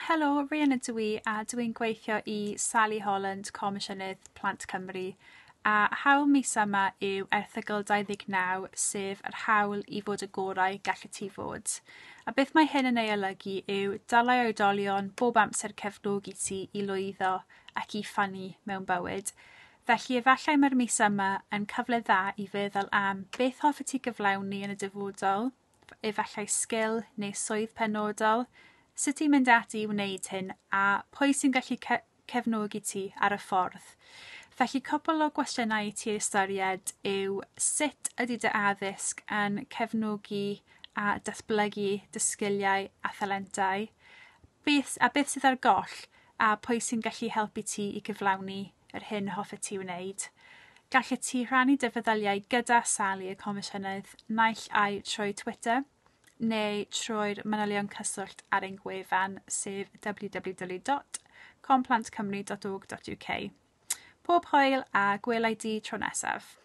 Helo, Rhian ydw i a dw i'n gweithio i Sally Holland, Comisiynydd Plant Cymru, a hawl mis yma yw erthygl 29, sef yr hawl i fod y gorau gallet ti fod. A beth mae hyn yn ei olygu yw dylai oedolion bob amser cefnogi ti i lwyddo ac i ffynnu mewn bywyd. Felly efallai mae'r mis yma yn cyfle dda i feddwl am beth hoffet ti gyflawni yn y dyfodol, efallai sgil neu swydd penodol, sut i mynd ati i wneud hyn a pwy sy'n gallu ce cefnogi ti ar y ffordd. Felly cwpl o gwestiynau i ti ystyried yw sut ydy dy addysg yn cefnogi a datblygu dy sgiliau a thalentau, beth, a beth sydd ar goll a pwy sy'n gallu helpu ti i gyflawni yr hyn hoffet ti wneud. Gallet ti rhannu dy feddyliau gyda Sally y Comisiynydd naill ai trwy Twitter neu trwy'r manylion cyswllt ar ein gwefan sef www.complantcymru.org.uk. Pob hwyl a gwela i di tro nesaf.